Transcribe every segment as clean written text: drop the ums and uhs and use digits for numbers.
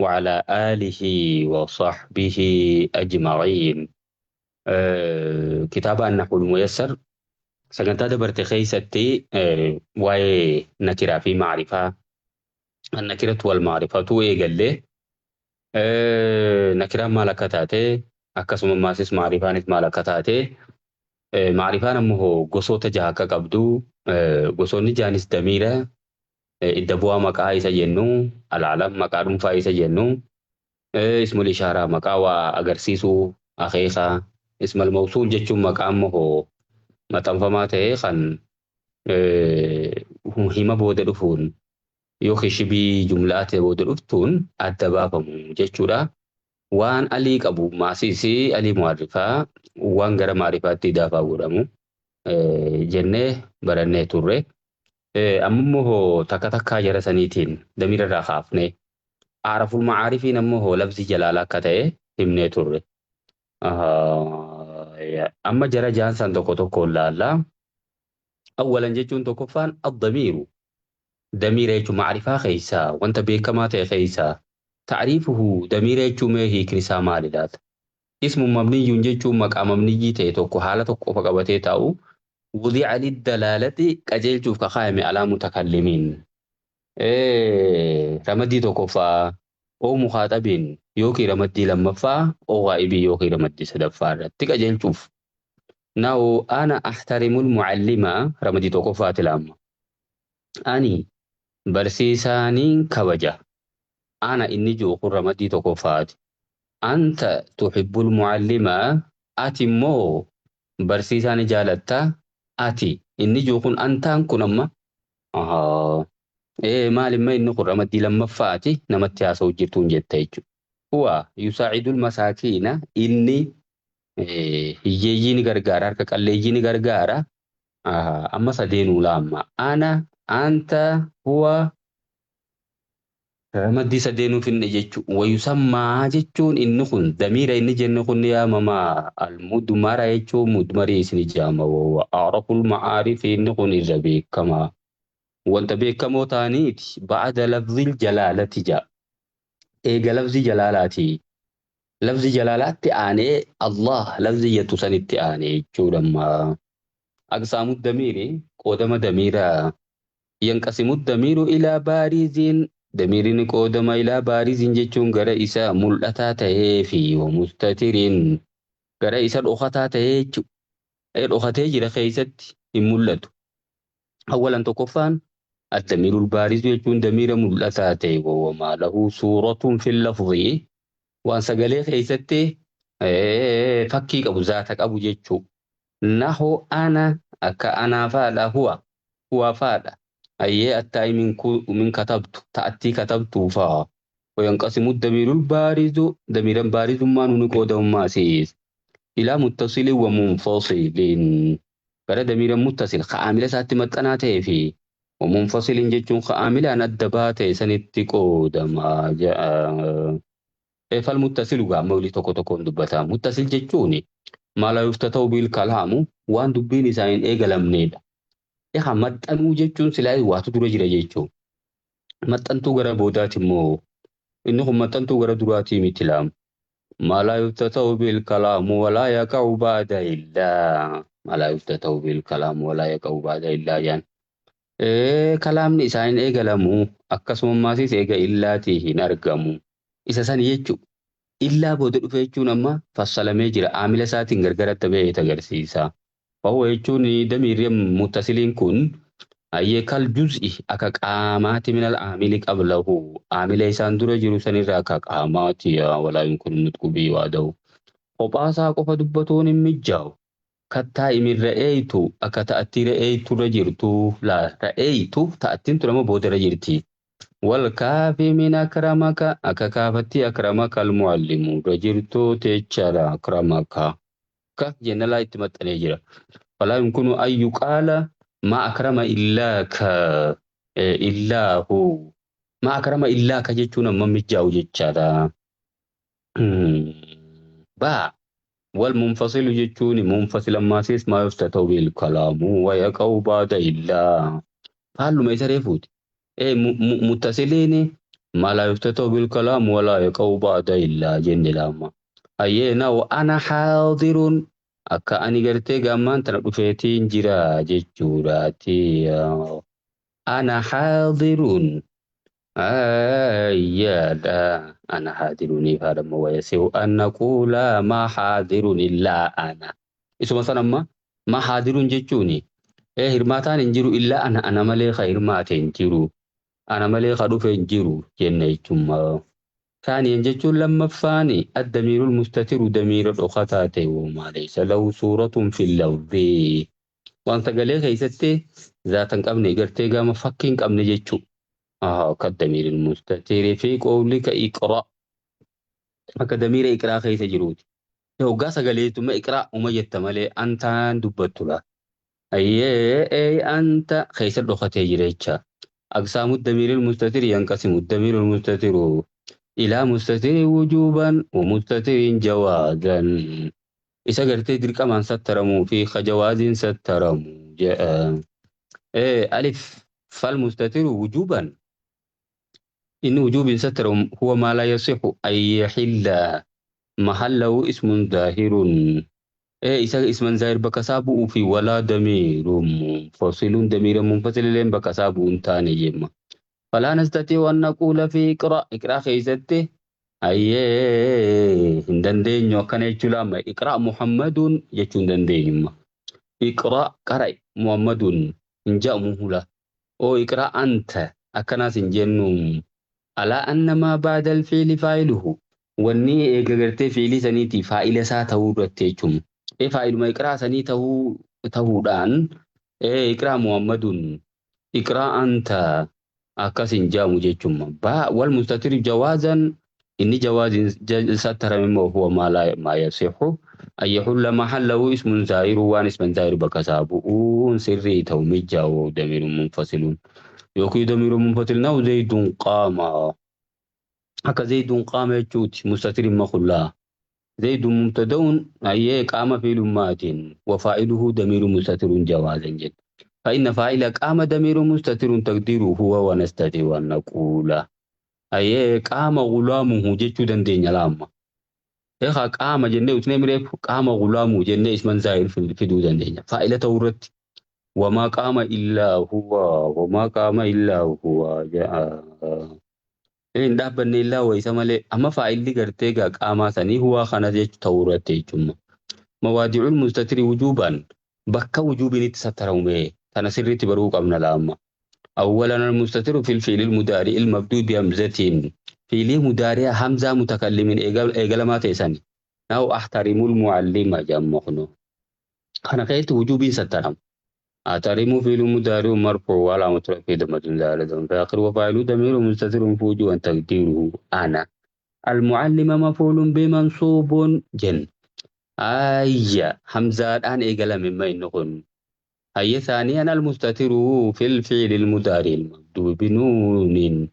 وعلى آله وصحبه أجمعين. كتاب النحو الميسر sagantaa dabarte keessatti waa'ee nakiraa fi maarifaa, annakiratu wal maarifatu eegallee, nakiraan maal akka taate, akkasuma maasis maarifaanis maal akka taate, maarifaan ammoo gosoota jaha akka qabdu, gosoonni jaanis damiira, idda bu'aa maqaa isa jennu, alaalam maqaa dhuunfaa isa jennu, ismul ishaaraa maqaa waa agarsiisuu akeekaa, ismal mawsuul jechuun maqaa ammoo maxxanfamaa ta'ee kan hima booda dhufuun yookiin shibii jumlaa ta'e booda dhuftuun adda baafamu jechuudha. Waan alii qabu maasiis alii mu'arrifaa waan gara maarifaatti idaafaa godhamu jennee barannee turre. Ammoo takka takkaa jara saniitiin damiira irraa kaafnee aaraful ma'aarifiin ammoo labsi jalaalaa akka ta'e himnee turre. Amma jara jaan san tokko tokkoon laallaa. Awwalan jechuun tokkoffaan addamiiru. Damiira jechuun maarifaa keessaa wanta beekamaa ta'e keessaa ta'riifuhu damiira jechuun mee hiikni isaa maali laata? Ismu mabniyyuun jechuun maqaa mabniyyii ta'e tokko haala tokko qofa qabatee taa'u wudi'a liddalaalati qajeelchuuf kakaayame alaa mutakallimiin. Ramaddii tokkoffaa oo mukaaxabiin yookiin ramaddii lammaffaa oo gaa'ibii yookiin ramaddii sadaffaa irratti qajeelchuuf. Now ana ahtarimul muallima ramaddii tokkoffaati laamma. Ani barsiisaaniin kabaja. Ana inni jiru kun ramaddii tokkoffaati. Anta tuhibbul muallima ati immoo barsiisaa ni jaalatta. Ati inni jiru kun antaan kun amma maal immoo inni kun ramaddii lammaffaati namatti haasa'u jirtuun jetta jechuudha. Huwa yusaacidul masaakiina inni hiyyeeyyii ni gargaara, harka qalleeyyii ni gargaara. Amma sadeenuu laamma. Ana, anta, huwa ramaddii sadeenuu finne jechuudha. Wayusammaa jechuun inni kun damiira inni jennu kun ni yaamama. Almudmara jechuun mudmarii isin jaama. Wa a'raful ma'aarifi inni kun irra beekamaa. Wanta beekamoo ta'aniiti ba'ada lafzil jalaalati ja'a. Eega lafzi jalaalaati. Lafzi jalaalaatti aanee Allah lafzi jettu sanitti aanee jechuudha amma. Aqsaamu damiiri qoodama damiiraa. Yanqasimu damiiru ilaa baariziin damiirri ni qoodama ilaa baariziin jechuun gara isa mul'ataa ta'ee fi mustatiriin gara isa dhokataa ta'ee jechuudha. Dhokatee jira keessatti hin mul'atu. Awwalan tokkoffaan addamiirul baarizu jechuun damiira mul'ataa ta'e wamaa lahu suuratun fil lafzi waan sagalee keessatti fakkii qabu zaata qabu jechuu. Nahu ana akka anaa faadha huwa huwa faadha. Ayyee attaa'i min katabtu ta'attii katabtuu faa. Wayanqasimu damiirul baarizu damiiran baarizummaan ni qoodamummaa siis. Ilaa muttasilin wa munfasilin gara damiira muttasil ka aamila isaatti maxxanaa ta'ee fi wa munfasilin jechuun ka aamilaan adda bahaa ta'e sanitti qoodama ja'a. Fal muttasilu gaa amma olii tokko tokkoon dubbata. Muttasil jechuun maa laa yuftata'u bil kalaamu waan dubbiin isaa hin eegalamneedha. Egaa maxxanuu jechuun silaa waatu dura jira jechuun. Maxxantuu gara boodaati immoo inni kun maxxantuu gara duraatii miti laam. ما لا يفتتح به الكلام ولا يقع بعد إلا ما لا يفتتح به الكلام ولا يقع بعد إلا jaan. Kalaamni isaa hin eegalamu akkasuma maasis eega illaatii hin argamu. Isa san jechuun illaa booda dhufe jechuun amma fassalamee jira aamila isaatiin gargar adda ba'ee agarsiisa. Fahuwa jechuun damiirri muttasiliin kun ayyee kal juz'i akka qaamaati minal aamili qablahu aamila isaan dura jiru sanirraa akka qaamaati walaa yumkinu nutqu bii waadahu. Kophaasaa qofa dubbatuun hin mijjaa'u. Kattaa imin ra'eeytu akka ta'attii ra'eeytu irra jirtu laa ra'eeytu ta'attiin tun ammoo booda irra jirti. Wal kaafi min akramaka akka kaafattii akramaka almuallimu irra jirtu techaadha akramaka. Ka jennalaa itti maxxanee jira. Falaa yumkinu an yuqaala ma akrama illaaka illaahu. Ma akrama illaaka jechuun amma mijaa'u jechaadha. Baa wal munfasilu jechuun munfasil ammaasiis maa yuftata'u bil kalaamu wa yaqa'u baada illaa. Faalluma isa reefuuti. Muttasiliin ما لا يفتتح بالكلام ولا يقع بعد إلا جن لاما. Ayyee na ana haadirun akka ani gartee gammaan tana dhufeetiin jira jechuudhaati. Ana haadirun ayyaadha. Ana haadiruniif haadhamma wayasi'u an naquula maa haadirun illaa ana. Isuma san amma maa haadirun jechuuni. Hirmaataan hin jiru illaa ana ana malee ka hirmaate hin jiru. Ana malee ka dhufe hin jiru jenna jechuudha. ثانيا جتون لما فاني الضمير المستتر ضمير الأخطاء وما ليس له صورة في اللفظ. وأنت قال لي ستي ذات قبني قرتي قام فكين قبني جتشو كالضمير المستتر في قولك اقرأ. كضمير اقرأ خيس جروت لو قاس قال ما اقرأ وما جت مالي أنت دبتلا أي أي أنت خيس الأخطاء جريتشا. أقسام الضمير المستتر ينقسم الضمير المستتر إلى مستتر وجوبا ومستتر جوازا. إذا قلت تلك من سترمو في خجواز سترمو جاء ألف. فالمستتر وجوبا إن وجوب ستر هو ما لا يصح أن يحل محله اسم ظاهر. إذا اسم ظاهر بكسابه في ولا ضمير منفصل ضمير منفصل لين بكسابه تاني جمّا. فلا نستطيع أن نقول في اقرأ اقرأ خيزته أيه هندندين وكان يجلام اقرأ محمد يجندندين اقرأ قرأ محمد إن جاء مهلا أو اقرأ أنت أكنا سنجنم على أن ما بعد الفعل فاعله واني إيغرتي فعل سنيتي فاعل سا تورتيچم إيه فاعل ما اقرأ سني تهودان إيه اقرأ محمد اقرأ أنت akkas hin jaamu jechuudha. Ba wal mustatir jawaazan inni jawaazin sattara immoo huwa maa yasihu an yahulla mahallahu ismun zaahiru waan isman zaahiru bakka isaa bu'uun sirrii ta'u mijaa'u damiirun munfasilun yookiin damiirun munfasil nahu zaydun qaama akka zaydun qaama jechuuti mustatir imma kullaa zaydun mubtada'un ayyee qaama fiilummaatiin wa faa'iluhu damiirun mustatirun jawaazan jedha. فإن فاعل قام ضمير مستتر تقديره هو ونستطيع أن نقول أي قام غلامه جتشو دندين لاما إخا قام جنة وتنمر قام غلامه جنة اسم زائر في دندين فاعل تورت وما قام إلا هو وما قام إلا هو جاء إن دابن إلا ويسمى أما فاعل لقرتيغا قام سني هو خنا جتشو تورت ثم مواضع المستتر وجوبا بك وجوب نتستروا أنا سريت بروق أمن الأمة. أولا المستتر في الفعل المضارع المبدوء بهمزة فعل مضارع همزة متكلم إيجال ما تيساني أو أحترم المعلم جمعنا أنا قلت وجوب سترم أحترم فعل مضارع مرفوع ولا مترفع ضمة زائدة في آخر وفاعل ضمير مستتر في وجوب تقديره أنا المعلم مفعول بمنصوب جن أي همزة الآن إيجال مما إنكم أي ثانيا المستتر في الفعل المضارع المبدوء بنون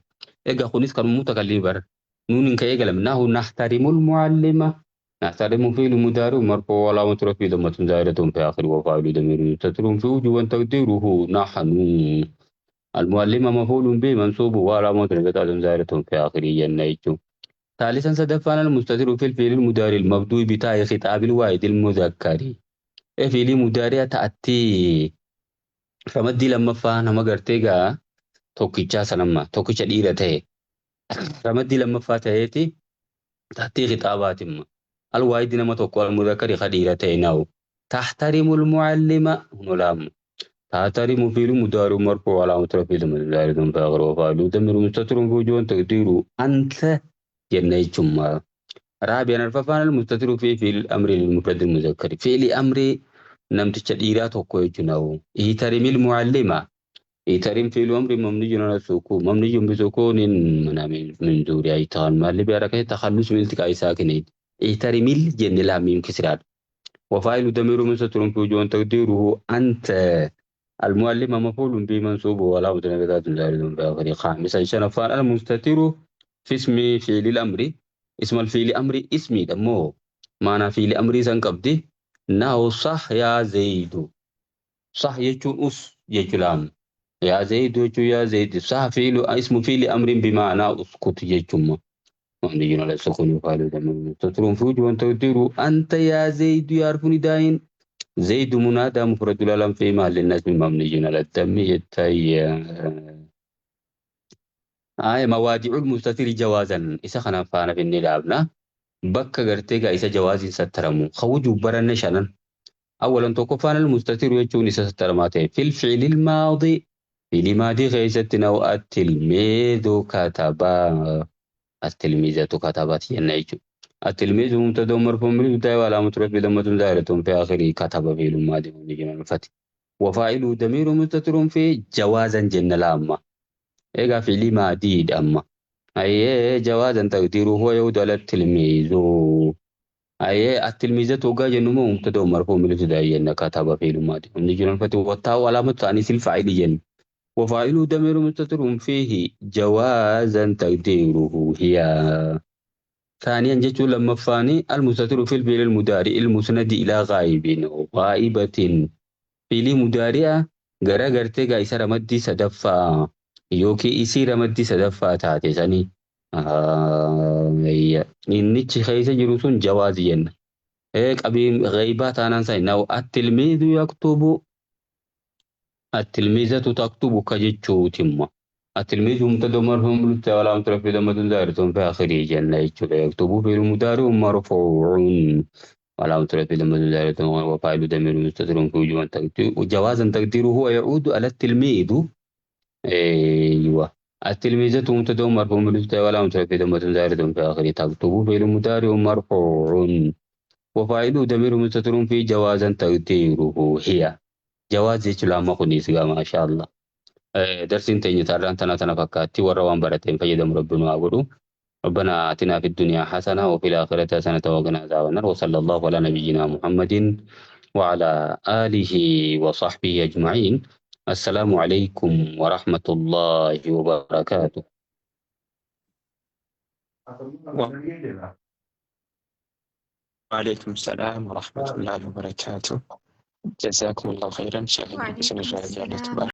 إيجا خنيس كان متكلم بر نون كإيجا لمنه نحترم المعلمة نحترم فعل مضارع مرفوع ولا مترفع ضمة زائدة في آخر وفاعل ضمير مستتر في وجوب تقديره نحن المعلمة مفعول به منصوب ولا مترفع زائدة في آخر ينيت. ثالثا سدفان المستتر في الفعل المضارع المبدوء بتاء خطاب الواحد المذكر فعل مضارع تأتي رمدي لما فا نما غرتيغا توكيچا سنما توكيچا ديره تهي رمدي لما فا تهيتي تأتي خطابات ما الواحد نما توكو المذكر خديره تهي ناو تحترم المعلمة هنا تحترم فعل مضارع مرفوع على مترفع ضمة فاغر وفاعل ضمير مستتر في وجوه تقديره أنت جنة. رابعا الففان المستتر في فعل الأمر للمفرد المذكر فعل أمر نمت تشديرات وكويتناو احترم المعلمة احترم فعل أمر مبني على السكون مبني بسكون من زور ايتان ما اللي بيركه تخلص من التقاء ساكنين احترم الجن لا ميم كسرات وفاعل ضمير مستتر في وجوه تقديره أنت المعلم مفعول به منصوب ولا متنبذات زائد في آخره. خامسا شنفان المستتر في اسم فعل الأمر اسم الفعل أمر اسمي دمو معنى فعل أمر سنقبدي ناو صح يا زيد صح يجون أس يجلام Yaa Zayd jechuun yaa Zayd saha fiilu ismu fiili amrin bimaanaa uskut jechuun مبني على السكون وفاعله ضمير مستتر في وجوب تقديره أنت يا زيد يعرف نداء زيد منادى مفرد العلم في محل النصب مبني على الضم يتي آية مواضع المستتر جوازا إذا خنا فانا في النلابنا بك غرتيغا إذا جواز سترمو خوجو برن شنن أولا توقفان المستتر يجون إذا سترماته في الفعل الماضي في الماضي غيزتنا التلميذ كتبا التلميذة كتبت ينعيش التلميذ مبتدأ مرفوع بالابتداء وعلامة رفعه ضمة ظاهرة في آخره كتب فعل ماضي مبني على الفتح وفاعله ضمير مستتر في جوازا جن لامة إيغا فعل ماضي أما أي جوازا تقديره هو يعود على التلميذ أي التلميذة وقا جنمو مبتدأ مرفوع بالابتداء ين كتب فعل ماضي مبني على الفتح والتاء علامة تأنيث الفاعل ين وفاعله ضمير مستتر فيه جوازا تقديره هي. ثانيا جت لما فاني المستتر في الفعل المضارع المسند إلى غائب غائبة فعل مضارع غرا غرتي غا إسا رمدي صدفة يوكي إسي رمدي صدفة تاتي سني إني خيس جروسون جوازيا إيه قبيم غيبات أنا سيناو التلميذ يكتب التلميذة تكتب كجتشو تما التلميذ مبتدأ مرفوع بالابتداء وعلامة رفعه ضمة ظاهرة في آخره جل يكتب فعل مضارع مرفوع وعلامة رفعه ضمة ظاهرة وفاعل ضمير مستتر في وجوب تقدير وجوازا تقديره هو يعود على التلميذ. أيوه التلميذة مبتدأ مرفوع بالابتداء وعلامة رفعه ضمة ظاهرة في آخره تكتب فعل مضارع مرفوع وفاعل ضمير مستتر في جوازا تقديره هي. جواز jechuun amma kunis egaa maashaallah. Darsiin teenya taarraan tana tana fakkaatti warra waan barateen fayyadamu rabbi nu haa godhu. ربنا آتنا في الدنيا حسنة وفي الآخرة حسنة وقنا عذاب النار وصلى الله على نبينا محمد وعلى آله وصحبه أجمعين. السلام عليكم ورحمة الله وبركاته. وعليكم السلام ورحمة الله وبركاته. جزاكم الله خيرا شيخ وعليكم الجزاء السلام.